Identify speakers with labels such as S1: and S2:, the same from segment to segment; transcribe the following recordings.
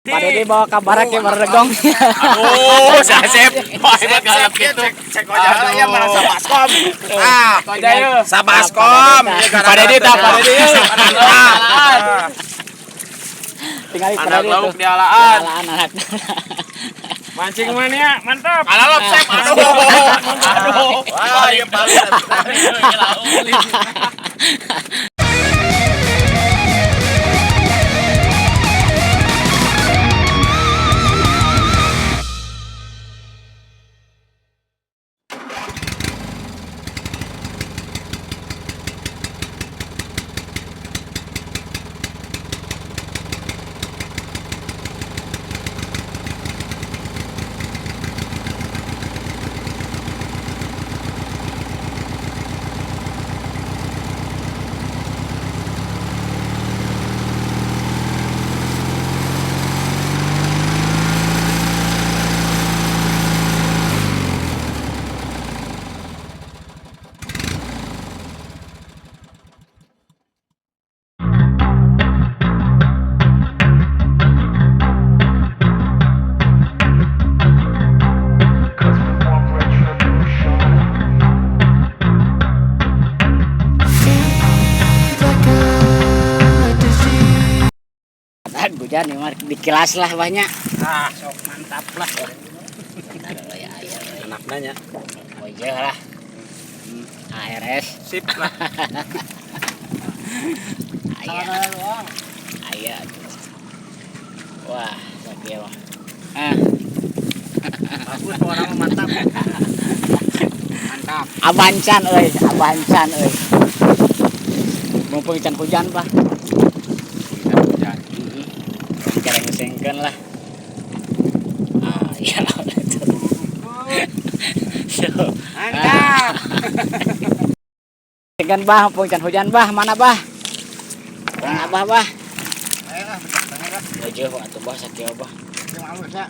S1: Pak Dedi bawa kabar ke Baregong.
S2: Aduh, si Asep. Wah, hebat galak gitu.
S3: Cek aja ya mana Sabaskom. Ah, Sabaskom.
S2: Pak Dedi tak, Pak Dedi.
S3: Mantap.
S1: Tinggal Pak
S2: Anak
S1: Dedi
S2: lauk
S1: tuh.
S2: di alaan.
S1: Alaan anak.
S2: Mancing mania, mantap. Alalop Sep. Aduh. Aduh.
S3: Wah, iya paling.
S1: Dan hujan nih mar dikilas lah banyak.
S3: Ah,
S1: Sok mantap lah. Aduh, ya, ya, ya.
S3: enak nanya.
S1: Oh iya lah. ARS.
S3: Sip lah.
S1: Aya. Aya tuh. Wah, sakieu mah. Ah,
S3: Bagus orang mantap. Mantap.
S1: abancan euy, abancan euy. Mumpung can hujan, Pak.
S3: Hujan.
S1: Heeh. Kereng-sengkeun lah. Ah, iya lah itu. So,
S3: Mantap.
S1: Dengan bah, mumpung can hujan bah, mana bah? Mana bah bah?
S3: Ayo lah, bentar lah.
S1: Wajah atuh bah sakieu bah.
S3: Yang halus ya.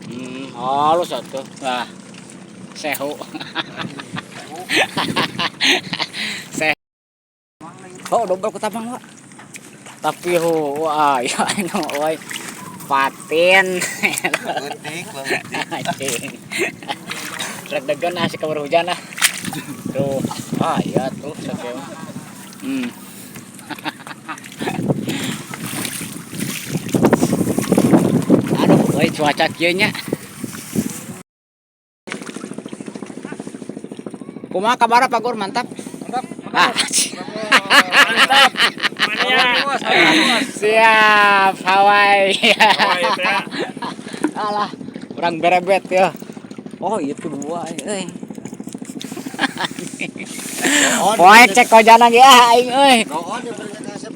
S1: Halus atuh. Wah. Sehu. Sehu. Oh, dobel ku tabang, Pak. Tapi hu, wah, ya anu oi. Patin.
S3: Leutik, leutik.
S1: Anjing. Rek degan ah si kabar hujan ah. Tuh. Ah, iya tuh sakieu mah. Hmm. Aduh, oi cuaca kieu nya. Kumaha kabar Pak Gur? Mantap.
S3: Mantap.
S1: Ah.
S2: Mantap. Mania.
S1: Siap, Hawaii.
S2: Hawaii, teh.
S1: Alah, kurang berebet ya. Oh, itu dua euy. Poek cek kojana ge ah aing euy.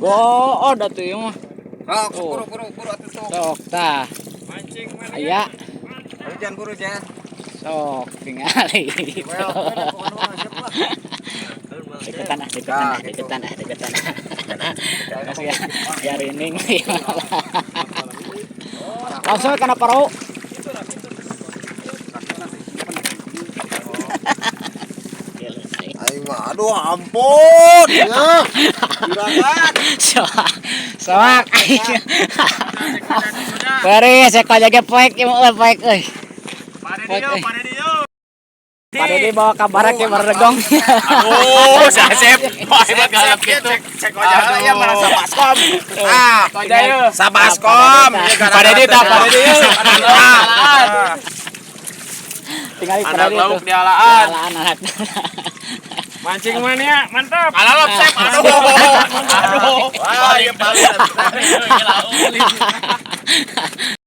S1: Oh, oh da tuh ieu mah.
S3: Sok, kuru kuru kuru atuh sok.
S1: Sok tah.
S2: Mancing mania.
S1: Aya
S3: Hujan buru hujan.
S1: sok tingali. Deketan ah, deketan ah, deketan ah, deketan ah. Kasih ya, biar ini. Langsung kana parau.
S3: Aing mah aduh ampun ya. Juragan.
S1: Soak, soak. Beri, saya kau jaga poek, ya mau poek, euy.
S2: Pak Dedi yo, Pak Dedi yo.
S1: Pak Dedi bawa kabar ke Baregong.
S2: Aduh, si Asep. Wah, hebat galak gitu.
S3: Cek aja ya mana Sabaskom. Ah, Sabaskom.
S2: Pak Dedi tak, Pak Dedi yo.
S3: Mantap.
S1: Tinggal Pak
S2: Anak
S1: Dedi
S2: lauk
S1: tuh.
S2: di alaan.
S1: Alaan anak.
S2: Mancing mania, mantap. Alalop Sep. Aduh. Aduh.
S3: Wah, iya paling.